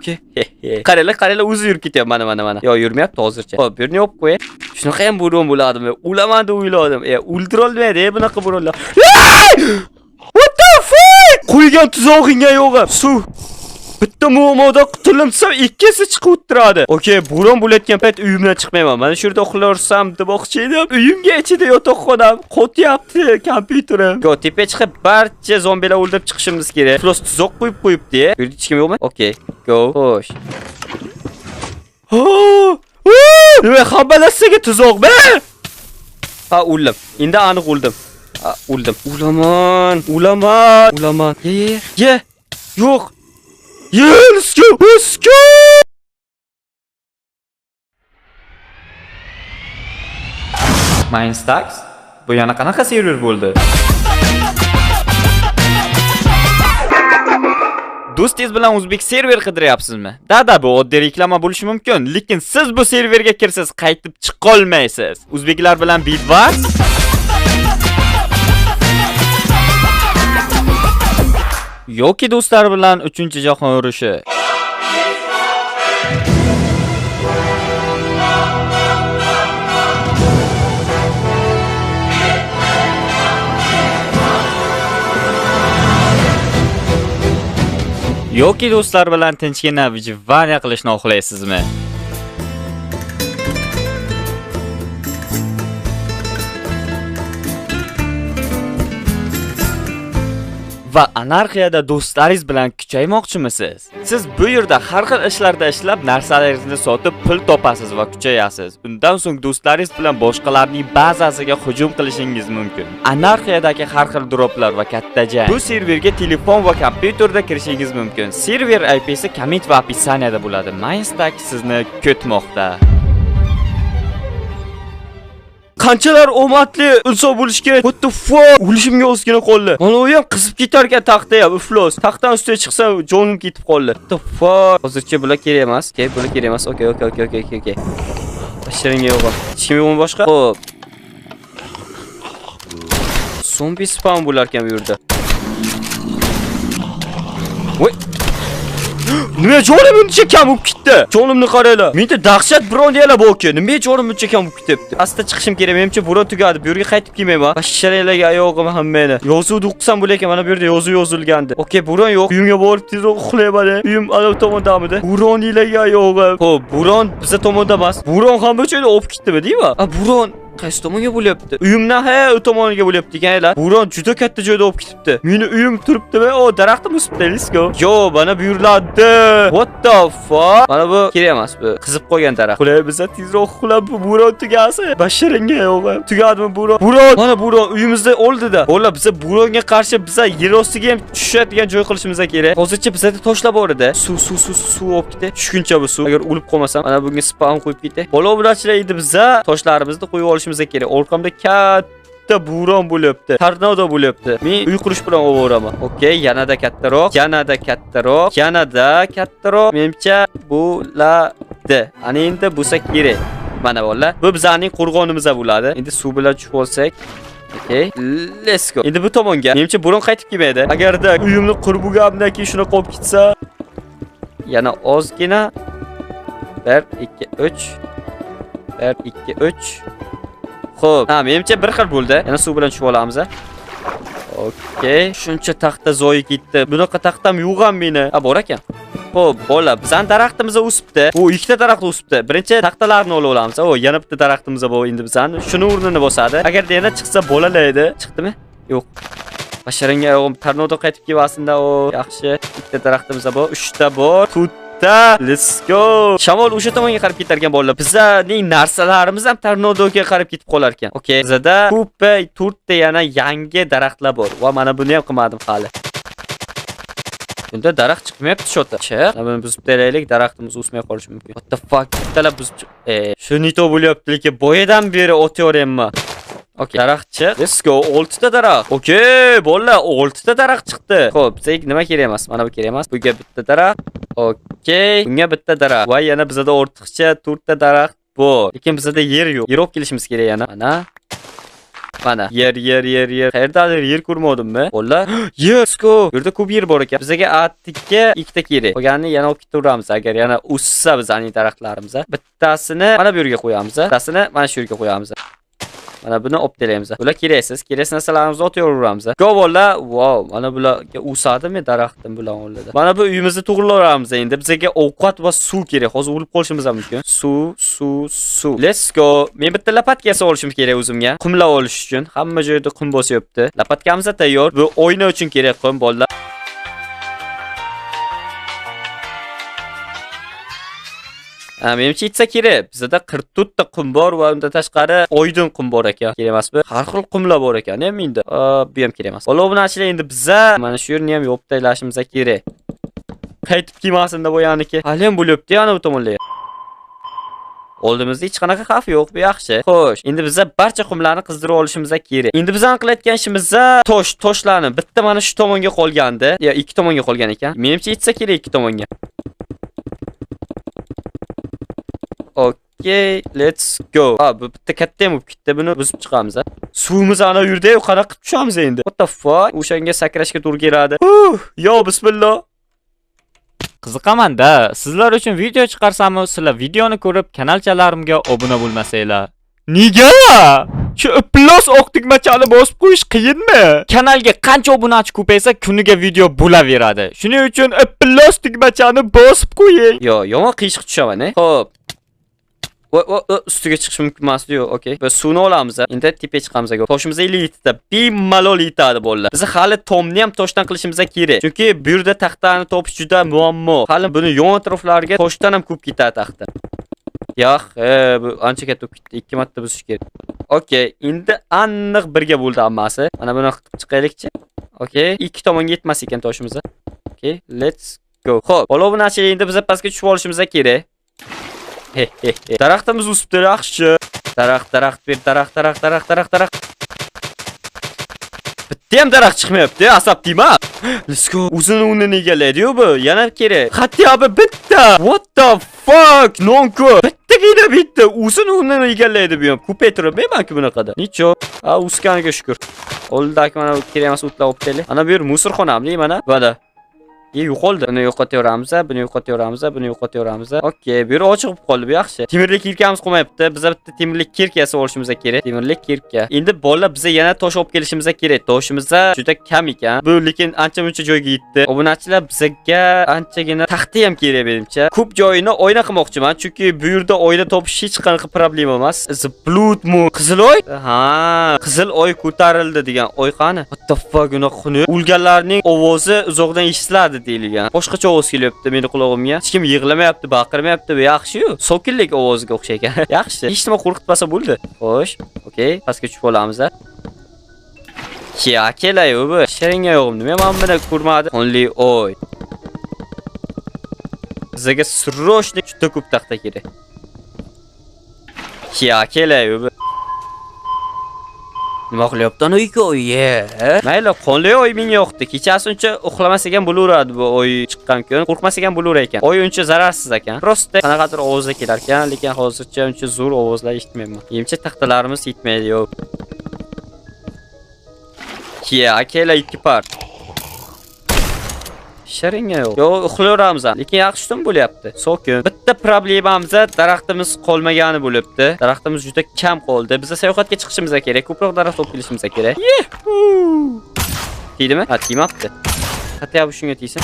Okey. Qaranglar, qaranglar, o'zi yurib ketyapti. Mana, mana, mana. Yo, yurmayapti hozircha. Xo'p, bu yerni yopib qo'y. Shunaqa ham bo'ron bo'ladimi? O'laman deb o'yladim. O'ldirolmaydi, bunaqa bo'ronlar. What the fuck? Qo'ygan tuzog'ingga yo'g'im. Suv. Bitta muammodan qutuldim desam, ikkisi chiqib o'tiradi. Okey, bo'ron bo'layotgan payt uyimdan chiqmayman. Mana shu yerda uxlarsam demoqchi edim. Uyimga ichida yotoqxonam qotyapti kompyuterim. Go, tepaga chiqib barcha zombilar o'ldirib chiqishimiz kerak. Plus tuzoq qo'yib qo'yibdi. Bu yerda hech kim yo'qmi? Okey, go. Xo'sh. Nima hamma narsaga tuzoqmi? Ha, o'ldim. Endi aniq o'ldim. Ha, o'ldim. O'laman, o'laman, o'laman. Ye, ye, ye. Yo'q. Yeah, let's go. Let's go. Minestacks? Bu yana qanaqa server bo'ldi? Do'stingiz bilan o'zbek server qidiryapsizmi? Dada, bu oddiy reklama bo'lishi mumkin, lekin siz bu serverga kirsiz qaytib chiqolmaysiz. O'zbeklar bilan Bedwars yoki do'stlar bilan 3-jahon urushi. Yoki do'stlar bilan tinchgina выживание qilishni xohlaysizmi? Va anarxiyada do'stlaringiz bilan kuchaymoqchimisiz? Siz bu yerda har xil ishlarda ishlab, narsalaringizni sotib pul topasiz va kuchayasiz. Undan so'ng do'stlaringiz bilan boshqalarning bazasiga hujum qilishingiz mumkin. Anarxiyadagi har xil droplar va katta jang. Bu serverga telefon va kompyuterda kirishingiz mumkin. Server IP'si komment va описаниеda bo'ladi. Minestack sizni kutmoqda. Qanchalar omadli inson bo'lish kerak. What the fuck? O'lishimga ozgina qoldi. Mana u ham qizib ketar ekan taxta ham, iflos. Taxtdan ustiga chiqsa jonim ketib qoldi. What the fuck? Hozircha bular kerak emas. Okey, bular kerak emas. Okey, okey, okey, okey, okey. Shiringa yo'q. Hech kim yo'qmi boshqa? Xo'p. Zombi spam bo'lar ekan bu yerda. Voy. Nima jonim buncha kam bo'lib ketdi? Jonimni qaranglar. Menda dahshat bronyalar bor-ku. Nima jonim buncha kam bo'lib ketibdi? Asta chiqishim kerak. Menimcha buron tugadi. Bu yerga qaytib kelmayman. Basharanglarga oyog'im hammani. Yozuvni o'qisam bo'lar ekan. Mana bu yerda yozuv yozilgandi. Okey, buron yo'q. Uyimga borib tezroq uxlayman. Uyim ana tomondamidi? Buroniylarga oyog'im. Xo'p, buron biza tomonda emas. Buron hamma joyda olib ketdimi, deymi? A, buron qaysi tomonga bo'lyapti? Uyimdan ha, u tomonga bo'lyapti ekanlar. Buron juda katta joyda olib ketibdi. Meni uyim turibdimi? O, daraxtim o'sibdi. Let's go. Yo, mana bu yerlarda. What the fuck? Mana bu kerak emas bu. Qizib qolgan daraxt. Uxlay biza tezroq uxlab bu buron tugasi. Basharingga yo'q. Tugadimi buron? Buron! Mana buron uyimizda oldida. Bola, biza buronga qarshi biza yer ostiga ham tushadigan joy qilishimiz kerak. Hozircha bizada toshlar bor edi. Suv, suv, suv, suv olib ketdi. Tushguncha bu suv. Agar o'lib qolmasam, mana bunga spam qo'yib ketdi. Bola obunachilar, endi biza toshlarimizni qo'yib olishimiz kerak. Orqamda katta bo'ron bo'lyapti. Tornado bo'lyapti. Men uy qurish bilan ovoraman. Okey, yanada kattaroq, yanada kattaroq, yanada kattaroq. Menimcha bo'ladi. Ana endi bo'lsa kerak. Mana bolalar, bu bizning qo'rg'onimiz bo'ladi. Endi suv bilan tushib olsak. Okey, let's go. Endi bu tomonga. Menimcha bo'ron qaytib kelmaydi. Agarda uyimni qurib bo'lganimdan keyin shuni qolib ketsa, yana ozgina 1 2 3 1 2 3. Xo'p, ha, menimcha bir xil bo'ldi. Yana suv bilan tushib olamiz. Okey, shuncha taxta zoyi ketdi. Bunaqa taxtam yo'q ham meni. Ha, bor ekan. Xo'p, bola, bizning daraxtimiz o'sibdi. U ikkita daraxt o'sibdi. Birinchi taxtalarni olib olamiz. O, yana bitta daraxtimiz bor endi bizani. Shuni o'rnini bosadi. Agarda yana chiqsa bolalaydi. Chiqdimi? Yo'q. Basharingga oyog'im tornado qaytib kelmasin-da. O, yaxshi. Bitta daraxtimiz bor, 3 ta bor. To'rtta. Let's go. Shamol o'sha tomonga qarab ketar ekan bolalar. Bizning narsalarimiz ham tornadoga qarab ketib qolar ekan. Okey, bizda ko'pa 4 ta yana yangi daraxtlar bor. Va mana buni ham qilmadim hali. Bunda daraxt chiqmayapti shota. Chiq. Mana buni buzib talaylik, daraxtimiz o'smay qolishi mumkin. What the fuck? Bittalab buzib chiq. Shu nito bo'lyapti, lekin boyadan beri otaveryapman. Okey, daraxt chiq. Let's go. 6 ta daraxt. Okey, bolalar, 6 ta daraxt chiqdi. Xo'p, bizga nima kerak emas? Mana bu kerak emas. Bunga bitta daraxt. Okey, bunga bitta daraxt. Va yana bizda ortiqcha 4 ta daraxt bor. Lekin bizda yer yo'q. Yer olib kelishimiz kerak yana. Mana. Mana yer, yer, yer, yer. Qayerdadir yer ko'rmadimmi? Bolla. Yer, let's go. Bu yerda ko'p yer bor ekan. Bizga attikka ikkita kerak. Qolganini yana olib ketaveramiz agar yana o'ssa bizning daraxtlarimiz. Bittasini mana bu yerga qo'yamiz. Bittasini mana shu yerga qo'yamiz. Mana buni olib kelaymiz. Bular keraksiz. Keraksiz narsalarimizni otaveramiz. Go bolla. Wow, mana bularga o'sadimi daraxtim bular oldida. Mana bu uyimizni to'g'rilayveramiz endi. Bizga ovqat va suv kerak. Hozir o'lib qolishimiz ham mumkin. Suv, suv, suv. Let's go. Men bitta lapatka yasab olishim kerak o'zimga. Qumlab olish uchun. Hamma joyda qum bosyapti. Lapatkamiz tayyor. Bu oyna uchun kerak qum bolalar. Menimcha yetsa kerak. Bizda 44 ta qum bor va undan tashqari oydin qum bor ekan. Kerak emasmi? Har xil qumlar bor ekan, endi. Bu ham kerak emas. Olovnachilar endi biza mana shu yerni ham yopib tashlashimiz kerak. Qaytib kelmasin deb o'yaniki. Hali ham bo'lyapti yana bu tomonlar. Oldimizda hech qanaqa xavf yo'q, bu yaxshi. Xo'sh, endi biza barcha qumlarni qizdirib olishimiz kerak. Endi bizning qilayotgan ishimiz toshlarni bitta mana shu tomonga qolgandi. Ya ikki tomonga qolgan ekan. Menimcha yetsa kerak ikki tomonga. Okay, let's go. Bu bitta katta ham bo'lib ketdi. Buni buzib chiqamiz. Suvimiz ana yerda-yu, qanaqa qilib tushamiz endi? What the fuck? O'shanga sakrashga to'g'ri keladi. Yo, bismillah. Qiziqaman-da, sizlar uchun video chiqarsammi, sizlar videoni ko'rib kanalchalarimga obuna bo'lmasanglar. Nega? Shu plus oq tugmachani bosib qo'yish qiyinmi? Kanalga qancha obunachi ko'paysa, kuniga video bo'laveradi. Shuning uchun plus tugmachani bosib qo'ying. Yo, yomon qiyshiq tushaman, Xo'p. Ustiga chiqish mumkin emas, yo'q, okey. Biz suvni olamiz. Endi tepaga chiqamiz. Toshimiz 57 ta. Bemalol yetadi bolalar. Biz hali tomni ham toshdan qilishimiz kerak. Chunki bu yerda taxtani topish juda muammo. Hali buni yon atroflariga toshdan ham ko'p ketadi taxta. Yo'q, bu ancha katta bo'lib ketdi. 2 marta buzish kerak. Okey, endi aniq birga bo'ldi hammasi. Mana buni qilib chiqaylikchi. Okey, ikki tomonga yetmas ekan toshimiz. Okey, let's go. Xo'p, olovnachi endi biz pastga tushib olishimiz kerak. Daraxtimiz o'sibdi, yaxshi. Daraxt, daraxt ber, daraxt, daraxt, daraxt, daraxt, daraxt. Bitta ham daraxt chiqmayapti, asab deyman. Let's go. O'zini o'rnini egallaydi-yu bu. Yana kerak. Hatto bu bitta. What the fuck? Nonko. Bittagina bitta. O'zini o'rnini egallaydi bu ham. Ko'paytirib-ku bunaqada. Nicho? Ha, o'sganiga shukr. Oldidagi mana bu kerak emas o'tlar olib kelaylik. Ana bu yer musorxonamli mana. Mana. Yo'qoldi. Buni yo'qotaveramiz, buni yo'qotaveramiz, buni yo'qotaveramiz. Okey, bu yer ochiq bo'lib qoldi, bu yaxshi. Temirli kirkamiz qolmayapti. Biz bitta temirli kirka yasab olishimiz kerak. Temirli kirka. Endi bolalar biza yana tosh olib kelishimiz kerak. Toshimiz juda kam ekan. Bu lekin ancha-muncha joyga yetdi. Obunachilar bizga anchagina taxta ham kerak menimcha. Ko'p joyini oyna qilmoqchiman, chunki bu yerda oyna topish hech qanaqa problema emas. Is blood moon. Qizil oy? Ha, qizil oy ko'tarildi degan oy qani? What the fuck, unaqa xunuk. O'lganlarning ovozi uzoqdan eshitiladi deyilgan. Boshqacha ovoz kelyapti meni qulog'imga. Hech kim yig'lamayapti, baqirmayapti. Bu yaxshi-yu. Sokinlik ovoziga o'xshaykan. Yaxshi. Hech nima qo'rqitmasa bo'ldi. Xo'sh, okey, pastga tushib olamiz. Ya, kelay-u bu. Shiringa yo'g'im. Nima men buni ko'rmadim. Only oy. Bizga srochni juda ko'p taxta kerak. Ya, kelay-u bu. Nima qilyapti ana uyga? Mayli, qonli oy menga yoqdi. Kechasi uncha uxlamasak ham bo'laveradi bu oy chiqqan kun. Qo'rqmasak ham bo'laverar ekan. Oy uncha zararsiz ekan. Prosta qanaqadir ovozlar kelar ekan, lekin hozircha uncha zo'r ovozlar eshitmayman. Menimcha taxtalarimiz yetmaydi, yo'q. Ya, akela ikki par. Shiringa yo'q. Yo'q, uxlayveramiz. Lekin yaxshi tun bo'lyapti. Sokin. Bitta problemamiz daraxtimiz qolmagani bo'libdi. Daraxtimiz juda kam qoldi. Biz sayohatga chiqishimiz kerak. Ko'proq daraxt olib kelishimiz kerak. Yehu! Tegdimi? Ha, tegmabdi. Hatto bu shunga tegsin.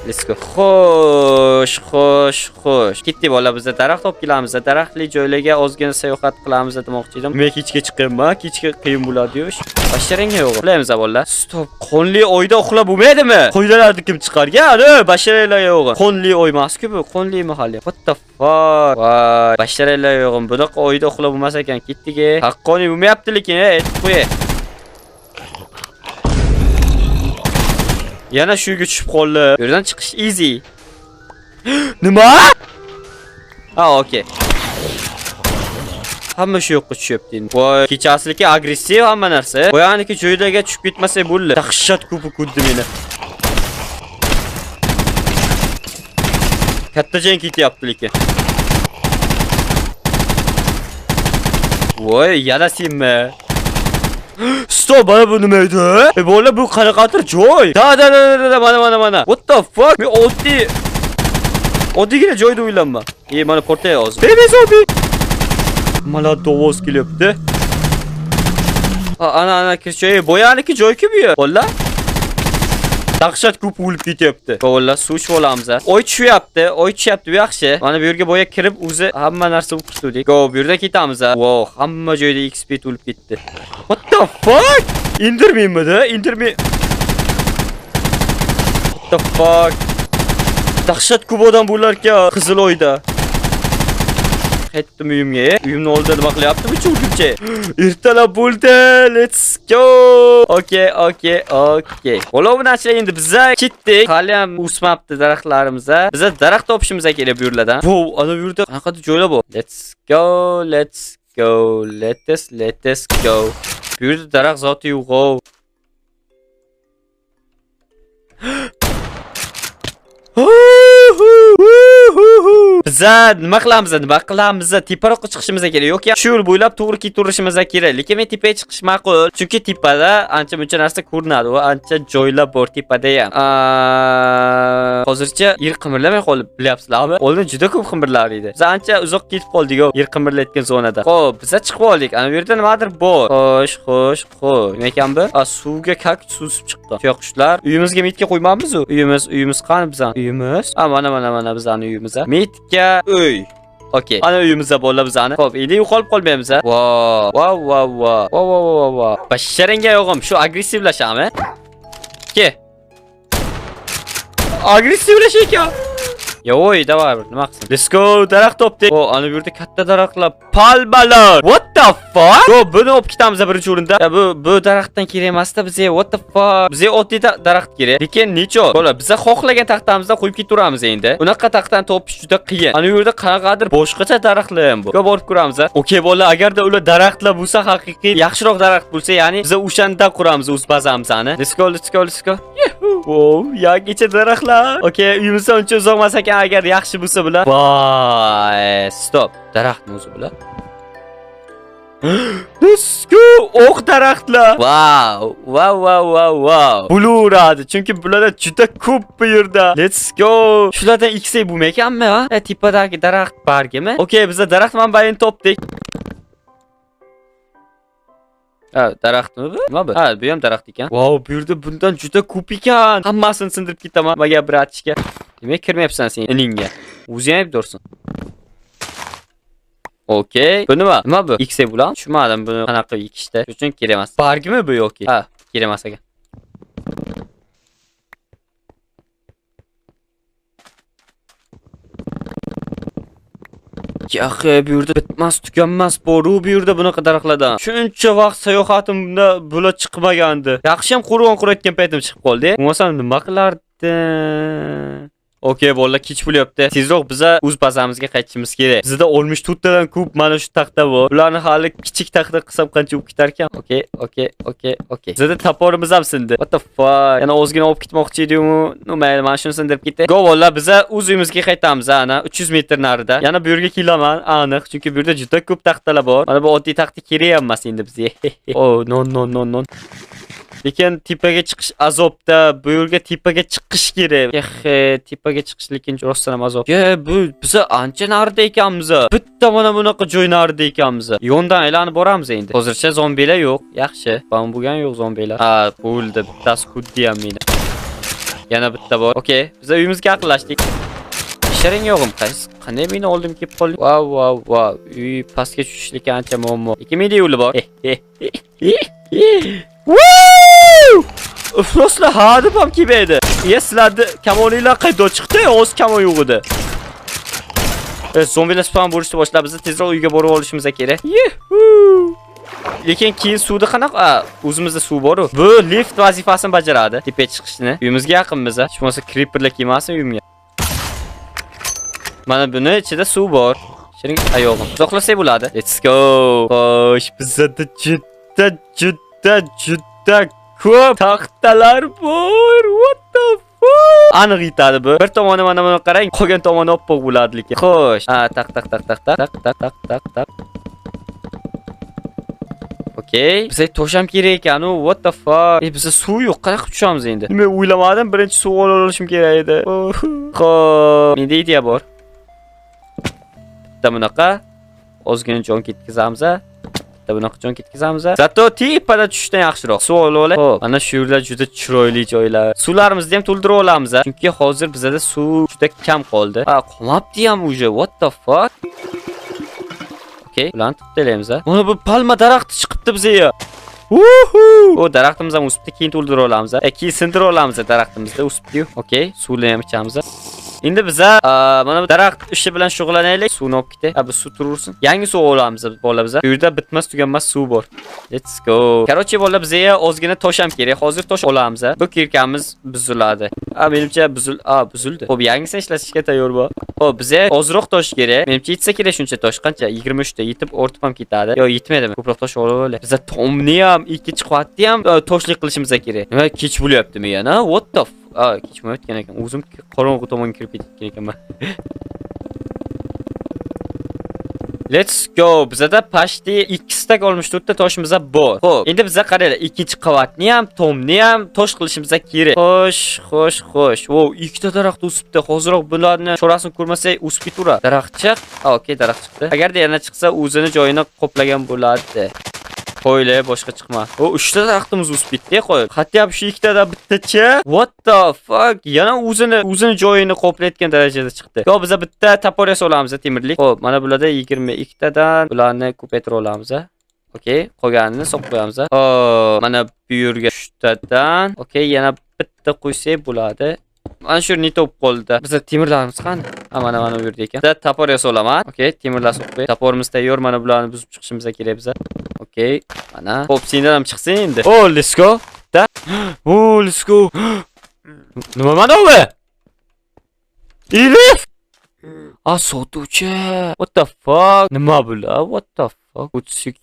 Let's go. Xo'sh, xo'sh, xo'sh. Ketdik bola, biz daraxt olib kelamiz. Daraxtli joylarga ozgina sayohat qilamiz demoqchi edim. Men kechga chiqayman, kechga qiyin bo'ladi-yu. Basharangga yo'q. Uxlaymiz bolalar. Stop. Qonli oyda uxlab bo'lmaydimi? Qo'ydalarni kim chiqargan? Basharanglar yo'q. Qonli oy emas-ku bu, qonli mahalla. What the fuck? Voy, basharanglar yo'q. Bunaqa oyda uxlab bo'lmas ekan. Ketdik. Haqqoniy bo'lmayapti lekin, aytib qo'yay. Yana shu uyga tushib qoldi. Bu yerdan chiqish easy. Nima? Ha, okey. Hamma shu yoqqa tushyapti endi. Voy, kechasiliki agressiv hamma narsa. Boyaniki joylarga tushib ketmasak bo'ldi. Dahshat ko'pi ko'rdi meni. Katta jang ketyapti lekin. Voy, yana senmi? Stop, mana bu nima edi? Bola, bu qanaqadir joy. Da da da da, mana mana mana. What the fuck? Men oddiygina joyda o'ylanma. Mana portay hozir. Baby zombie. Mana ovoz kelyapti. Ana ana kirchoy, boyaniki joy-ku bu yer. Bola. Dahshat ko'p o'lib ketyapti. Bola, suv ichib olamiz. Oy tushyapti, oy tushyapti, bu yaxshi. Mana bu yerga boya kirib o'zi hamma narsa o'qib ketdik. Go, bu yerda ketamiz. Wow, hamma joyda XP to'lib ketdi. What the fuck? Indirmaymi-da? Indirmay. What the fuck? Dahshat ko'p odam bo'larkan Qizil Oyda. Qaytdim uyimga. Uyimni oldida nima qilyapti bu cho'lgimcha? Ertalab bo'ldi. Let's go. Okay, okay, okay. Olovnachilar, endi biza ketdik. Hali ham o'smabdi daraxtlarimiz. Biza daraxt topishimiz kerak bu yerlardan. Wow, ana bu yerda qanaqadir joylar bor. Let's go, let's go. Let's go. Bu yerda daraxt zoti yo'q. Biza nima qilamiz? Nima qilamiz? Teparoqqa chiqishimiz kerak yoki shu yo'l bo'ylab to'g'ri ketaverishimiz kerak. Lekin men tepaga chiqish ma'qul, chunki tepada ancha-muncha narsa ko'rinadi va ancha joylar bor tepada ham. Hozircha yer qimirlamay qolib, bilyapsizlarmi? Oldin juda ko'p qimirlar edi. Biz ancha uzoq ketib qoldik yer qimirlayotgan zonada. Xo'p, biza chiqib oldik. Ana bu yerda nimadir bor. Xo'sh, xo'sh, xo'sh. Nima ekan bu? Suvga kaktus o'sib chiqqan. Tuyoqqushlar. Uyimizga mitga qo'ymamiz-u. Uyimiz qani bizani? Uyimiz. Mana mana mana bizani uyimiz. Mitga uy. Okey. Ana uyimizda bola bizani. Xo'p, endi yo'qolib qolmaymiz a. Wow, wow, wow, wow. Wow, wow, wow, wow. Basharingga yo'g'im, shu agressivlashami? Ke. Agressivlash ekan. Yo'y, davay, nima qilsin? Let's go, daraxt topdik. O, ana bu yerda katta daraxtlar, palmalar. What the fuck? Yo, buni olib ketamiz birinchi o'rinda. Ya bu daraxtdan kerak emas-da bizga. What the fuck? Bizga oddiy daraxt kerak. Lekin necha? Bola, biza xohlagan taxtamizdan qo'yib ketaveramiz endi. Unaqa taxtani topish juda qiyin. Ana bu yerda qanaqadir boshqacha daraxtlar ham bor. Ko'p borib ko'ramiz. Okey, bola, agarda ular daraxtlar bo'lsa, haqiqiy yaxshiroq daraxt bo'lsa, ya'ni biza o'shanda quramiz o'z bazamizni. Let's go, let's go, let's go. Wow, yangicha daraxtlar. Okey, uyimizdan uncha uzoq emas ekan, agar yaxshi bo'lsa bular. Voy, stop. Daraxtmi o'zi bular? Let's go! Oq daraxtlar. Wow, wow, wow, wow, wow. Bo'laveradi, chunki bularda juda ko'p bu yerda. Let's go. Shulardan ikkisi bo'lmaykanmi, ha? Tepadagi daraxt bargimi? Okey, biz daraxt manbaini topdik. Ha, daraxtmi bu? Nima bu? Ha, bu ham daraxt ekan. Wow, bu yerda bundan juda ko'p ekan. Hammasini sindirib ketaman. Nimaga bratishga? Demak, kirmayapsan sen iningga. O'zi ham aybdorsan. Okey. Bu nima? Nima bu? X bulan. Tushunmadim buni qanaqa ekishda. Shuning uchun kerak emas. Bargmi bu yoki? Ha, kerak emas ekan. Yaxshi, bu yerda bitmas, tuganmas boru bu yerda bunaqa daraxtlardan. Shuncha vaqt sayohatimda bular chiqmagandi. Yaxshi ham qo'rg'on qurayotgan paytim chiqib qoldi. Bo'lmasam nima qilardim? Okey, bolalar, kech bo'lyapti. Tezroq biza o'z bazamizga qaytishimiz kerak. Bizda 64 tadan ko'p mana shu taxta bor. Ularni hali kichik taxta qilsam qancha bo'lib ketar ekan? Okey, okey, okey, okey. Bizda toporimiz ham sindi. What the fuck? Yana ozgina olib ketmoqchi edim-u. No, mayli, mana shuni sindirib ketdi. Go, bolalar, biza o'z uyimizga qaytamiz, ana 300 metr narida. Yana bu yerga kelaman, aniq, chunki bu yerda juda ko'p taxtalar bor. Mana bu oddiy taxta kerak ham emas endi bizga. Oh, no, no, no, no. Lekin tepaga chiqish azobda, bu yerga tepaga chiqish kerak. Tepaga chiqish lekin rostdan ham azob. Ye, bu biza ancha narida ekanmiz. Bitta mana bunaqa joy narida ekanmiz. Yo'ldan aylanib boramiz endi. Hozircha zombilar yo'q. Yaxshi. Bam bo'lgan yo'q zombilar. Ha, bo'ldi. Bittasi xuddi ham meni. Yana bitta bor. Okey, biz uyimizga yaqinlashdik. Ishlaring yo'g'im, qaysi qanday meni oldim kelib qoldi. Wow, wow, wow. Uy pastga tushishlik ancha muammo. 2000 yo'li bor. Woo! Ifloslar ha deb ham kelmaydi. Iya, sizlarni kamoninglar qayda chiqdi? O'z kamon yo'q edi. Zombilar spam bo'lishni boshlab, biz tezroq uyga borib olishimiz kerak. Yuhu! Lekin keyin suvni qanaqa? O'zimizda suv bor-u. Bu lift vazifasini bajaradi. Tepaga chiqishni. Uyimizga yaqinmiz. Hech bo'lmasa creeperlar kelmasin uyimga. Mana buni ichida suv bor. Shirin oyog'im. Uzoqlasak bo'ladi. Let's go. Xo'sh, bizda juda juda juda ko'p taxtalar bor. What the fuck? Aniq yetadi bu. Bir tomoni mana buni qarang, qolgan tomoni oppoq bo'ladi lekin. Xo'sh, ha, taq taq taq taq taq taq taq taq taq. Okey. Okey. Bizga tosh ham kerak ekan, u what the fuck? E, bizda suv yo'q. Qanaqa qilib tushamiz endi? Nima o'ylamadim, birinchi suv olishim kerak edi. Xo'p, menda ideya bor. Bitta bunaqa ozgina jon ketkazamiz. Bitta bunaqa jon ketkazamiz. Зато tepada tushishdan yaxshiroq. Suv olib olay. Xo'p, mana shu yerlar juda chiroyli joylar. Suvlarimizni ham to'ldirib olamiz, chunki hozir bizada suv juda kam qoldi. Ha, qolmabdi ham уже. What the fuck? Okey, ularni tiqib talaymiz. Mana bu palma daraxti chiqibdi bizga. Uhu! O daraxtimiz ham o'sibdi, keyin to'ldirib olamiz. Keyin sindirib olamiz daraxtimizni, o'sibdi-yu. Okey, suvni ham ichamiz. Endi biza mana bu daraxt ishi bilan shug'ullanaylik. Suvni olib ketay. Ha, bu suv turursin. Yangi suv olamiz bola biza. Bu yerda bitmas tuganmas suv bor. Let's go. Короче, bola, bizga ozgina tosh ham kerak. Hozir tosh olamiz. Bu kirkamiz buziladi. Ha, menimcha buzildi. Xo'p, yangisini ishlatishga tayyor bu. Xo'p, bizga ozroq tosh kerak. Menimcha yetsa kerak shuncha tosh. Qancha? 23 ta yetib ortib ham ketadi. Yo, yetmaydimi? Ko'proq tosh olib olay. Biza tomni ham, ikkinchi qavatni ham toshli qilishimiz kerak. Nima, kech bo'lyaptimi yana? What the A, kech bo'lmayotgan ekan. O'zim qorong'u tomonga kirib ketgan ekanman. Let's go. Bizada почти 2 стак 64 ta toshimiz bor. Xo'p, endi biza qaranglar, ikkinchi qavatni ham, tomni ham tosh qilishimiz kerak. Xo'sh, xo'sh, xo'sh. Vo, ikkita daraxt o'sibdi. Hozirroq bularni chorasini ko'rmasak o'sib ketaveradi. Daraxt chiq. Okey, daraxt chiqdi. Agarda yana chiqsa, o'zini joyini qoplagan bo'lardi. Qo'yla, boshqa chiqma. O, uchta daraxtimiz o'sib ketdi, qo'y. Хотя бы shu ikkitada bittacha. What the fuck? Yana o'zini joyini qoplayotgan darajada chiqdi. Yo, biza bitta топор yasa olamiz, temirlik. Xo'p, mana bularda 22 tadan bularni ko'paytira olamiz. Okey, qolganini solib qo'yamiz. Xo'p, mana bu yerga 3 tadan. Okey, yana bitta qo'ysak bo'ladi. Mana shu не bo'lib qoldi. Bizda temirlarimiz qani? Ha, mana bu yerda ekan. Bitta топор yasa olaman. Okey, temirlar solib qo'y. Топор imiz tayyor. Mana bularni buzib chiqishimiz kerak biza. Okey, mana. Xo'p, sendan ham chiqsin endi. Oh, let's go. Da. Oh, let's go. Nima mana bu? Elif! A, sotuvchi. What the fuck? Nima bular? What the fuck? 32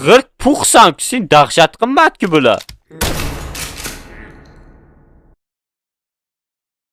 g'irt puxsan, sen dahshat qimmat-ku bular.